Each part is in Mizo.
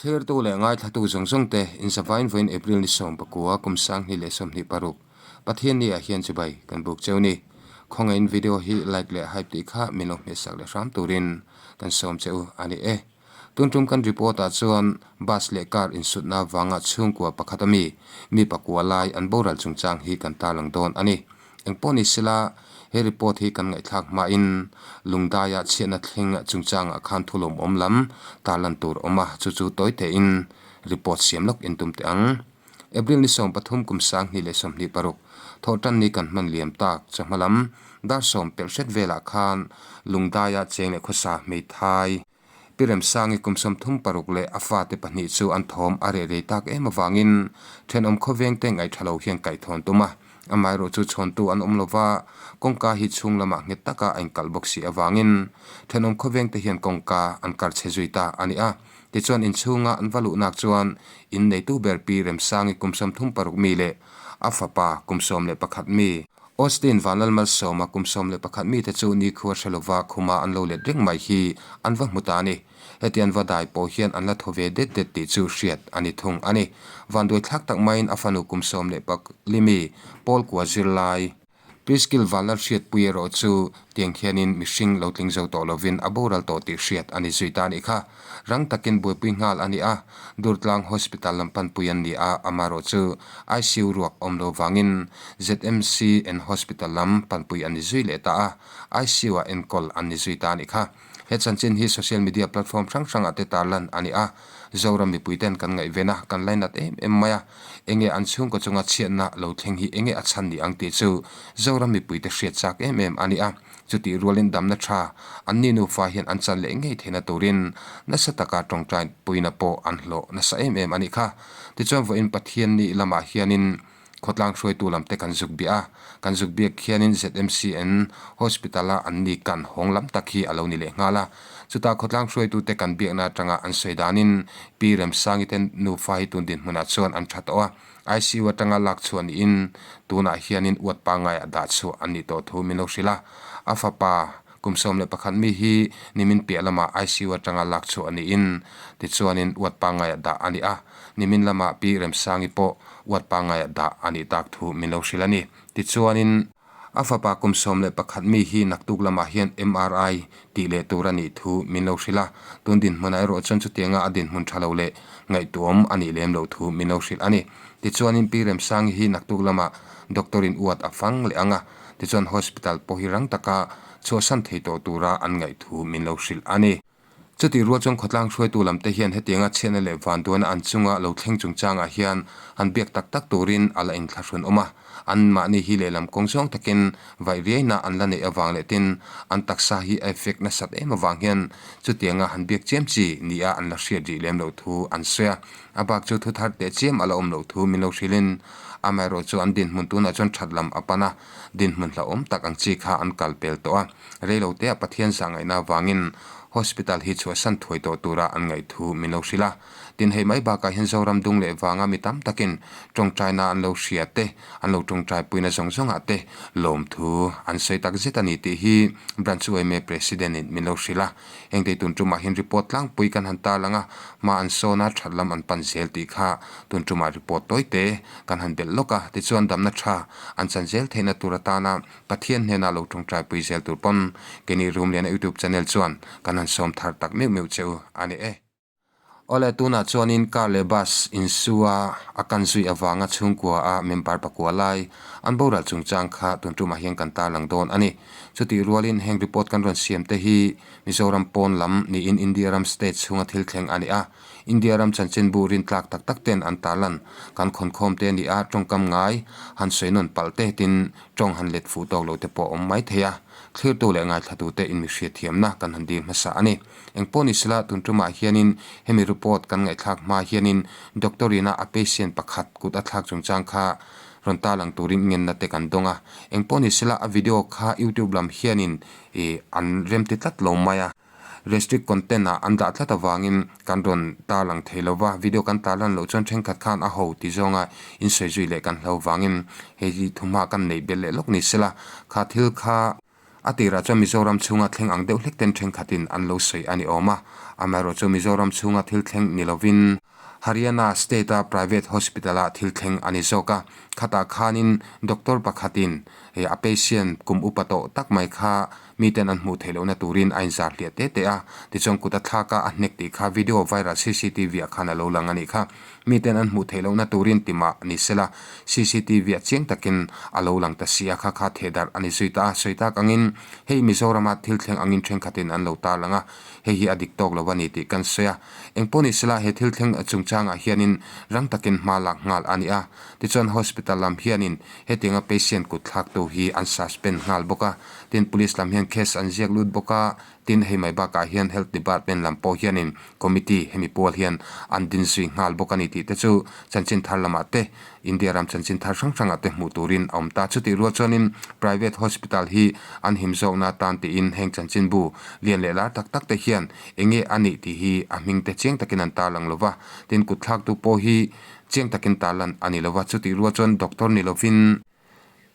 Thlirtu leh ngaithlatu zawng zawng te inzavain vawiin April ni 19 kum 2026 Pathianni ah hian chibai kan buk cheu ni. Khawngaihin video hi like leh hype tih kha min lo hmehsak leh hram turin kan sawm che u a ni e. Tun tum kan report ah chuan bus leh car insutna vanga chhungkua pakhat ami mi pakua lai an boral chungchang hi kan tarlang dawn a ni. Engpawh ni sela, he report hi kan ngaihthlak hmain Lungdaia chhiatna thleng chungchangah khan thulawmawm lam tarlan tur awm a, chu chu tawi tein report siam lawk in tum teh ang. April ni 13 kum 2026 thawhtan ni kan hman liam tak chawhma lam dar sawm pelh hret velah khan Lungdaia cheng leh khawsa hmeithai Pi Remsangi kum 36 leh a fate pahnih chu an thawm a reh rei tak em avangin thenawm khawveng te ngaihṭha lo hian kaihthawm tum a. Amaherawh chu chhawntu an awm lova, kawngka hi chhung lamah nghet taka a inkalh bawk si avangin thenawm khawveng te hian kawngka an kar chhe zui ta a ni a. Tichuan inchhunga an va luhnak chuan inneitu ber Pi Remsangi kum 36 mi leh a fapa kum 11 mi, Austin Vanlalmalsawma kum 11 mite chu nikhua hre lova khuma an lo let reng mai hi an va hmu ta a ni. Heti an va dai pawh hian an la thaw ve det det tih chu hriat a ni thung a ni. Vanduai thlak tak maiin a fanu kum 14 mi Paul kua zirlai, Priscil Vanlalhriatpui erawh chu tiang hianin mihring lo tling zo tawh lovin a boral tawh tih hriat a ni zui ta a nih kha. Rang takin buaipui nghal a ni a, Durtlang Hospital lam panpui an ni a, amaherawh chu ICU ruak awm lo vangin ZMC and Hospital lam panpui an ni zui leh ta a, ICU ah enkawl an ni zui ta a nih kha. He chanchin hi social media platform hrang hrangah te tarlan a ni a, Zoram mipuiten kan ngaihven a, kan lainat em em mai a, enge an chhungkaw chunga chhiatna lo thleng hi enge a chhan ni ang tih chu Zoram mipuite hriat chak em em a ni a. Chutih rualin damna tha anni nufa hian an chan leh ngei theihna turin nasa taka tawngtai puina pawh an hlawh nasa em em a nih kha. Tichuan vawiin Pathianni lamah hianin khawtlang hruaitu lamte kan zuk biah a, kan zuk biak khianin ZMCN Hospital-a anni kan hawng lam tak hi a lo ni leh nghal a. Chutah khawtlang hruaitute kan biakna atanga an sawi danin Pi Remsangi te nufa hi tun dinhmunah chuan an tha tawh a. ICU atanga lak chhuah niin tunah hianin uat pangngai a dah chhuah an nih tawh thu min lo hrilh a. A fapa kum 11 mi hi nimin piah lamah ICU atanga lak chhuah niin tichuanin uat pangngai a dah a ni a. Nimin lamah Pi Remsangi pawh uat pangngai a dah a nih tak thu min lo hrilh a ni. Tichuanin. A fapa kum 11 mi hi naktuk lamah hian MRI tih leh tur a nih thu min lo hrilh a, tun dinhmunah erawh chuan chutianga a dinhmun tha lo leh ngaihtuahawm a nih lem loh thu min lo hrilh a ni. Tichuanin Pi Remsangi hi naktuk lamah doctor in uat a fang leh ang a, tichuan hospital pawh hi rang taka chhuahsan thei tawh tura an ngaih thu min lo hrilh a ni. Chutih rual chuan khawtlang hruaitu lamte hian hetianga chhiatna leh vanduaina an chunga lo thleng chungchangah hian han biak tak tak turin a la inthlahrun awm a. Anmahni hi lehlam kawng zawng takin vaih riaina an la neih avang leh tin an taksa hi a effect nasat em avang hian chutianga han biak chiam chi nia an la hriat rih lem loh thu an sawi a. A bak chu thu thar teh chiam a la awm loh thu min lo hrilhin amaherawh chu an dinhmun tunah chuan that lam a pan a, dinhmun hlauhawm tak ang chi kha an kal pel tawh a. Reiloteah Pathian zahngaihna avangin Hospital hi chhuahsan thuai tawh tura an ngaih thu min lo hrilh a. Tin, hei mai bakah hian Zoram dung leh vanga mi tam takin tawngtaina an lo hria te, an lo tawngtaipuina zawng zawngah te lawmthu an sawi tak zet a ni tih hi Branch yma President in min lo hrilh a. Hengte tun tumah hian report tlangpui kan han tal ang a, hma an sawn a, that lam an pan zel tih kha tun tumah report tawi te kan han belh lawk a. Tichuan damna tha an chan zel theihna tur atana Pathian hnenah lo tawngtaipui zel tur pawn keini Rumliana YouTube channel chuan kan han sawm thar tak meuh meuh che u a ni e. Awle tunah chuanin car leh bus insua a kan zui avanga chhungkua a member pakua lai an boral chungchang kha tun tumah hian kan tarlang dawn a ni. Chutih rualin heng report kan rawn siam te hi Mizoram pawn lam niin India ram state chhunga thil thleng a ni a. India ram chanchinbu rintlak tak tak ten an tarlan kan khawnkhawm te a ni a, tawngkam ngai han sawi nawn palh te tin Tawng han let fuh tawk lo te pawh a awm mai thei a, thlirtu leh ngaithlatute in mi hriatthiamna kan han dil hmasa a ni. Engpawh ni sela, tun tumah hianin hemi report kan ngaihthlak hma hianin doctor ina a patient pakhat kut a thlak chungchang kha rawn tarlang turin ngenna te kan dawng a. Engpawh ni sela, a video kha YouTube lam hianin ih an remti tlat lo mai a. Restrict content ah an dah tlat avangin kan rawn tarlang thei lo va, video kan tarlan loh chuan thenkhat khan a ho ti zawnga in sawi zui leh kan hlo vangin hei hi thuhma kan neih belh leh lawk ni sela, kha thil kha. A tirah chuan Mizoram chhunga thleng ang deuh hlek ten thenkhatin an lo sawi a ni awm a, amaherawhchu Mizoram chhunga thil thleng ni lovin Haryana state-a private hospital-ah thil thleng a ni zawk a. Khatah khanin doctor pakhatin a patient kum upa tawh tak mai kha miten an hmuh theih lohna turin a inzar hliah te te a, tichuan kut a thlak a, a hnek tih kha video viral cctv-ah khan a lo lang a nih kha. Miten an hmuh theih lohna turin ti mah ni sela, cctv-ah chiang takin a lo lang ta si a, kha kha thehdarh a ni zui ta a, sawi tak angin hei Mizorama thil thleng angin thenkhatin an lo tarlang a, hei hi a dik tawk lo a ni tih kan sawi a. Engpawh ni sela he thil thleng chungchangah hianin rang takin hma lak nghal a ni a, tichuan hospital lam hianin hetianga patient kut thlaktu hi an suspend nghal bawk a, tin police lam hian case an ziak lut bawk a, Tin, hei mai bakah hian Health Department lam pawh hianin Committee hemi pual hian an din zui nghal bawk a ni tih te chu chanchin thar lamah te, India ram chanchin thar hrang hrangah te hmuh turin a awm ta. Chutih rual chuanin Private Hospital hi an him zawkna atan tiin heng chanchinbu lian leh lar tak tak te hian enge a nih tih hi a hming te chiang takin an tarlang lova, tin kutthlaktu pawh hi chiang takin tarlan a ni lova. Chutih rual chuan Doctor ni lovin.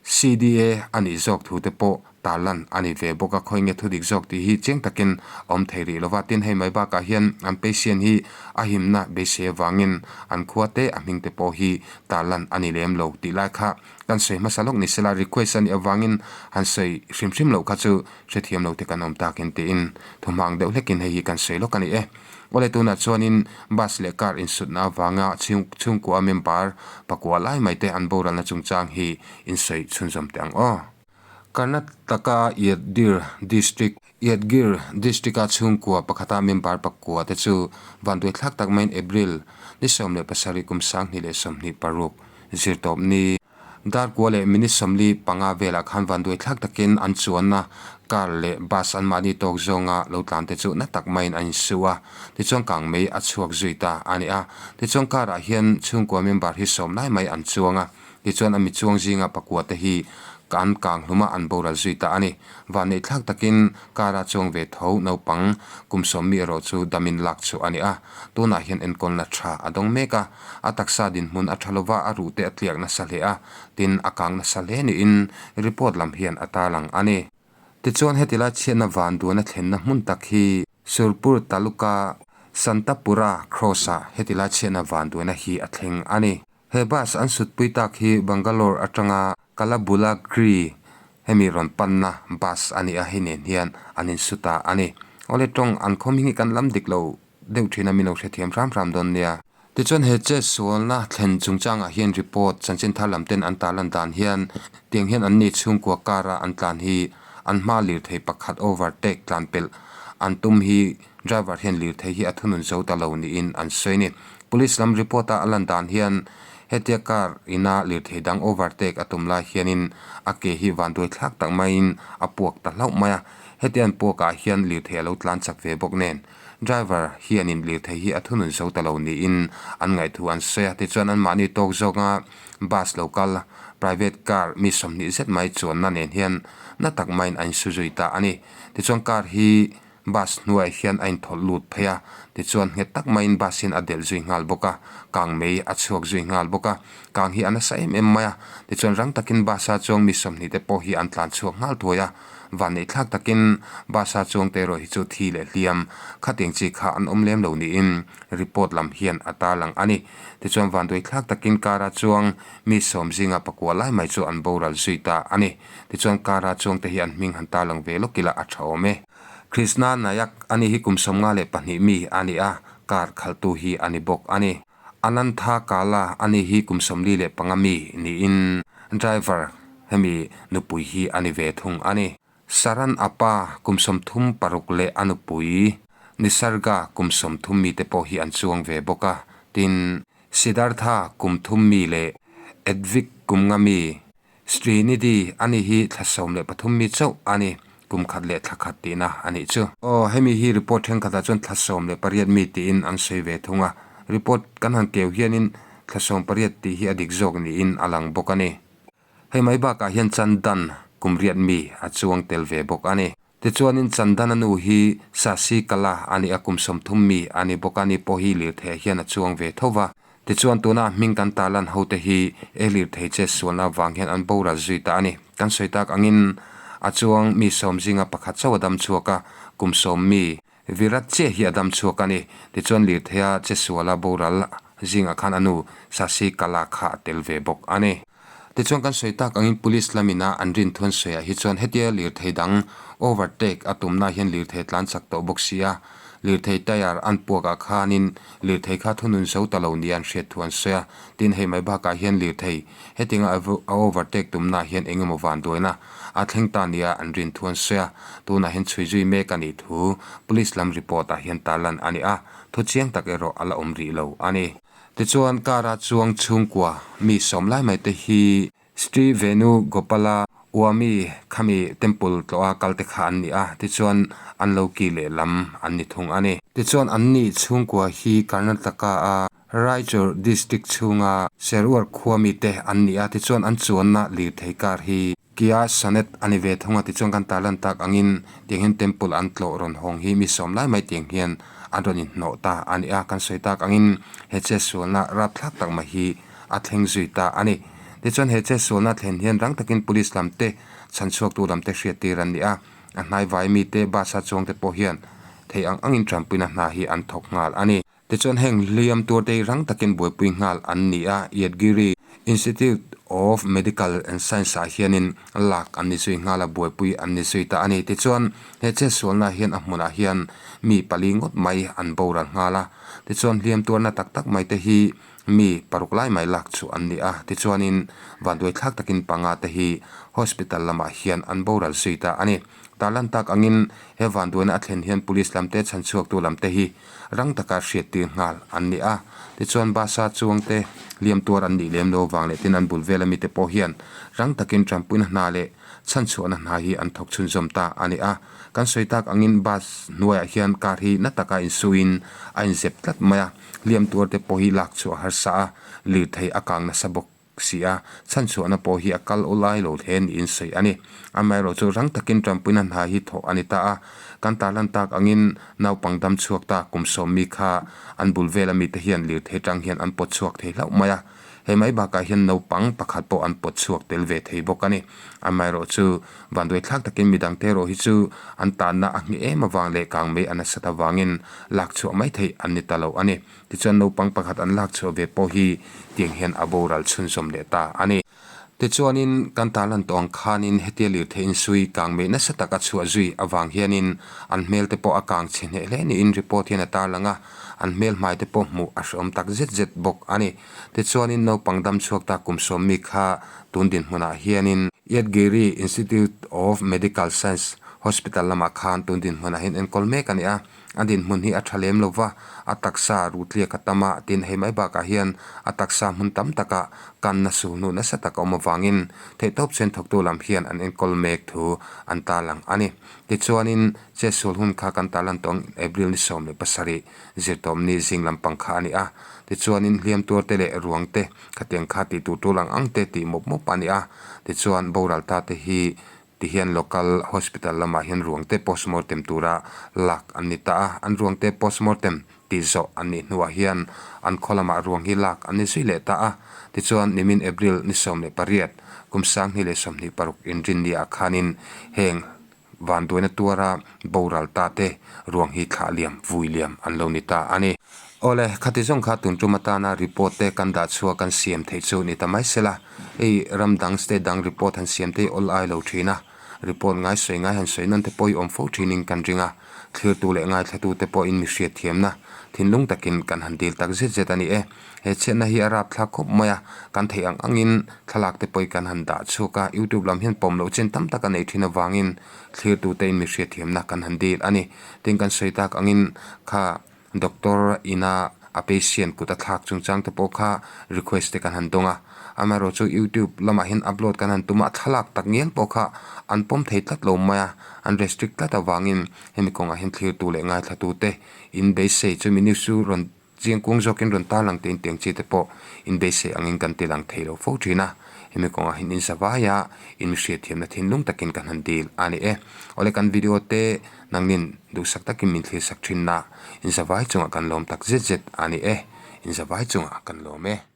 CDA a nih zawk thu te pawh tarlan a ni ve bawk a, khawi nge thudik zawk tih hi chiang takin a awm thei rih lova, tin hei mai bakah hian an patient hi a himna beisei avangin an khua te a hming te pawh hi tarlan a ni lem lo tih lai kha kan sawi hmasa lawk ni sela request a nih avangin han sawi hrim hrim loh kha chu hrethiam lo te kan awm takin tiin thuhmang deuh hlekin hei hi kan sawi lawk a ni e. Awle tunah chuanin bus leh car insutna avanga chhungkua member pakua lai mai te an boralna chungchang hi insawi chhunzawm teh ang aw. Karnataka Yadgir District Yadgir District-a chhungkua pakhata member pakua te chu vanduaithlak tak maiin April ni 17 kum 2026 zirtawp ni Darkua leh minute 45 velah khan vanduai thlak takin an chuanna car leh bus anmahni tawk zawnga lo tlan te chu na tak maiin an insu a, tichuan kang mei a chhuak zui ta a ni a. Tichuan car ah hian chhungkua member hi sawm lai mai an chuang a, tichuan a mi chuang zinga pakua te hi an kang hlum a, an boral zui ta a ni. Vanneih thlak takin car a chuang ve tho naupang kum sawm mi erawh chu damin lak chhuah a ni a, tunah hian enkawlna tha a dawng mek a. A taksa dinhmun a tha lova, a ruhte a tliak nasa hle a, tin a kang nasa hle niin report lam hian a tarlang a ni. Tichuan heti lai chhiatna van duan a thlenna hmun tak hi Surpur Taluka Santapura Cross ah heti lai chhiatna van duana hi a thleng a ni. He bus an sutpui tak hi Bangalore atanga Kalabulagri hemi rawn panna bus a ni a, hei nen hian an insu ta a ni. Awle tawng an khawm hi kan lam dik lo deuh thin a min lo hrethiam hram hram dawn nia. Tichuan he chet sualna thlen chungchangah hian report chanchin thar lam ten an tarlan dan hian tiang hian an ni chhungkua car a an tlan hi an hma lirthei pakhat overtake tlan pelh an tum hi driver hian lirthei hi a thunun zo ta lo niin an sawi a ni. Police lam report a a lan dan hian hetia car ina lirthei dang overtake a tum lai hianin a ke hi vanduai thlak tak maiin a puak ta hlauh mai a, hetia an puakah hian lirthei a lo tlan chak ve bawk nen. Driver hianin lirthei hi a thunun zo ta lo niin an ngaihthu an sawi a, tichuan anmahni tawk zawnga bus lo kal private car mi 20 zet mai chuanna nen hian na tak maiin a insu zui ta a ni. Tichuan car hi bus hnuaiah hian a inthawlh lut phei a, tichuan nghet tak maiin bus hian a delh zui nghal bawk a, kang mei a chhuak zui nghal bawk a, kang hi a nasa em em mai a, tichuan rang takin bus a chuang mi 20 te pawh hi an tlan chhuak nghal thuai a. Vanneih thlak takin bus a chuangte erawh hi chu thi leh hliam khatiang chi kha an awm lem lo niin report lam hian a tarlang a ni. Tichuan vanduai thlak takin car a chuang mi sawm zinga pakua lai mai chu an boral zui ta a ni. Tichuan car a chuangte hi an hming han tarlang ve lawk ila a tha awm e. Krishna Nayak a ni hi kum 52 mi a ni a, car khalhtu hi a ni bawk a ni. Anantha Kala a ni hi kum 45 mi niin driver hemi nupui hi a ni ve thung a ni. Saran Appa kum 36 leh a nupui Nisarga kum 30 mite pawh hi an chuang ve bawk a, tin Siddhartha kum 3 mi leh Edvik kum 5 mi Srinidhi a ni hi thla 13 mi chauh a ni, kum khat leh thla khat tihna a nih chu. Aw, hemi hi report thenkhatah chuan thla 18 mi tiin an sawi ve thung a, report kan han keu hianin thla 18 tih hi a dik zawk niin a lang bawk a ni. Hei mai bakah hian Chandan kum 8 mi a chuang tel ve bawk a ni. Tichuanin Chandana nu hi Sasi Kala a ni a, kum 30 mi a ni bawk a, ni pawh hi lirthei hian a chuang ve tho va. Tichuan tuna hming kan tarlan hote hi e lirthei che sualna avang hian an boral zui ta a ni. Kan sawi tak angin A chuang mi sawm zinga pakhat chauh a dam chhuak a, kum sawm mi Virat chiah hi a dam chhuak a ni. Tichuan lirtheia chesuala boral zingah khan a nu Sasi Kala kha a tel ve bawk a ni. Tichuan kan sawi tak angin Police lamina an rin thuan sawiah hi chuan hetia lirthei dang overtake a tumna hian lirthei tlan chak tawh bawk si a, lirthei tyre an puakah khanin lirthei kha thunun zo ta lo nia an hriat thu an sawi a. Tin, hei mai bakah hian lirthei Hetinga a overtake tumna hian eng emaw vanduaina a thleng ta nia an rin thu an sawi a, tunah hian chhui zui mek a nih thu Police lam report ah hian tarlan a ni a, thu chiang tak erawh a la awm rih lo a ni. Tichuan car a chuang chhungkua mi sawm lai mai te hi Sri Venu Gopala Uami khami temple tlawha kal te kha an ni a, tichuan an lo ki lehlam an ni thung a ni. Tichuan an ni chhungkua hi Karnataka a Raichur District chhunga Seruar khua mite an ni a, tichuan an chuanna lirthei car hi Kia Sonet a ni ve thung a, tichuan kan tarlan tak angin tiang hian temple an tlawh rawn hawng hi mi sawm lai mai tiang hian an rawn inhnawh ta a ni a, kan sawi tak angin he chetsualna rapthlak tak mai hi a thleng zui ta a ni. Tichuan he chetsualna thlen hian rang takin police lam te chhanchhuaktu lam te hriattir an ni a, a hnaivai mite bus a chuangte pawh hian theih ang angin tanpuina hna hi an thawk nghal a ni. Tichuan heng hliam tuarte hi rang takin buaipui nghal an ni a, Yadgiri Institute of Medical and Science ah hianin lak an ni zui nghal a, buaipui an ni zui ta a ni. Tichuan he chetsualna hian a hmunah hian mi pali ngawt mai an boral nghal a, tichuan hliam tuarna tak tak mai te hi mi paruk lai mai lak chu an ni a, tichuanin vanduaithlak takin panga te hi hospital lamah hian an boral zui ta a ni. Tarlan tak angin he vanduaina a thlen hian police lamte chhanchhuaktu lamte hi rang taka hriattir nghal an ni a. Tichuan bus-a chuangte hliam tuar an nih lem lo vang leh tin an bul vela mite pawh hian rang takin tanpuina hna leh chhanchhuahna hna hi an thawk chhunzawm ta a ni a. Kan sawi tak angin bus hnuaiah hian car hi na taka insuin a inzep tlat mai a, hliam tuarte pawh hi lak chhuah harsa a, lirthei a kang nasa bawk. si a, chhanchhuahna pawh hi a kal aw lai lo hle niin sawi a ni. Amaherawh chu rang takin tanpuina hna hi thawh a ni ta a, kan tarlan tak angin naupang dam chhuak ta kum sawmmi kha an bul vela mite hian lirthei tang hian an pawt chhuak thei hlauh mai a, hei mai bakah hian naupang pakhat pawh an pawt chhuak tel ve thei bawk a ni. Amaherawh chu vanduai thlak takin midangte erawh hi chu an tanna a ngheh em avang leh kangmei a nasat avangin lak chhuah mai theih an ni ta lo a ni. Tichuan naupang pakhat an lak chhuah ve pawh hi tiang hian a boral chhunzawm leh ta a ni. Tichuanin kan tarlan tawh ang khanin hetia lirthei insui kang mei nasa tak a chhuah zui avang hianin an hmel te pawh a kang chhe hneh hle niin report hian a tarlang a, an hmel hmai te pawh hmuh a hreawm tak zet zet bawk a ni. Tichuanin naupang dam chhuak ta kum sawmmi kha tun dinhmunah hianin Yadgiri Institute of Medical Science Hospital lamah khan tun dinhmunah hian enkawl mek a ni a. A dinhmun hi a tha lem lo va, a taksa rutliak a tam a, tin hei mai bakah hian a taksa hmun tam takah kanna suhnu nasa tak a awm avangin theihtawp chen thawktu lam hian an enkawl mek thu an tarlang a ni. Tichuanin chetsual hun kha kan tarlan tawng April ni 17 zirtawmni zing lampang kha a ni a, tichuanin hliam tuarte leh ruangte khatiang kha tih tur tul ang ang te tih mawp mawp a ni a, tichuan boral ta te hi Tihian local hospital lamah hian ruangte postmortem tura lak an ni ta a, an ruangte postmortem tih zawh an nih hnuah hian an khaw lamah ruang hi lak an ni zui leh ta a. Tichuan nimin April ni 18, kum 2026 inrinniah khanin heng vanduaina tuara boral ta te ruang hi thlah liam vui liam an lo ni ta a ni. Awle, khati zawng kha tun tum atana report te kan dah chhuak kan siam theih chu ni ta mai sela. Hei ram dang state dang report han siam te hi awl ai lo thin a, report ngai sawi ngai han sawi nawn te pawh hi awm fo thinin kan ring a, thlirtu leh ngaithlatu te pawhin mi hriat thiamna thinlung takin kan han dil tak zet zet a ni e. He chhiatna hi a rapthlak khawp mai a, kan theih ang angin thlalak te pawh hi kan han dah chhuak a, youtube lam hian pawm loh chin tam tak a nei thin avangin thlirtu te in mi hriat thiamna kan han dil a ni. Tin kan sawi tak angin kha Doctor ina a patient kut a thlak chungchang te pawh kha request te kan han dawng a, amaherawh chu youtube lamah hian upload kan han tum a, thlalak tak ngial pawh kha an pawm thei tlat lo mai a, an restrict tlat avangin hemi kawngah hian thlirtu leh ngaithlatu te in beisei chumi news chu rawn chiangkuang zawkin rawn tarlang te intiang chi te pawh in beisei angin kan ti lang thei lo fo thin a, hemi kawngah hian in zavai a, in hriatthiamna thinlung takin kan han dil a ni e. Awle kan video te Nangnin duhsak takin min thlirsak thin na, in zavai chungah kan lawm tak zet zet a ni e, in zavai chungah kan lawm e.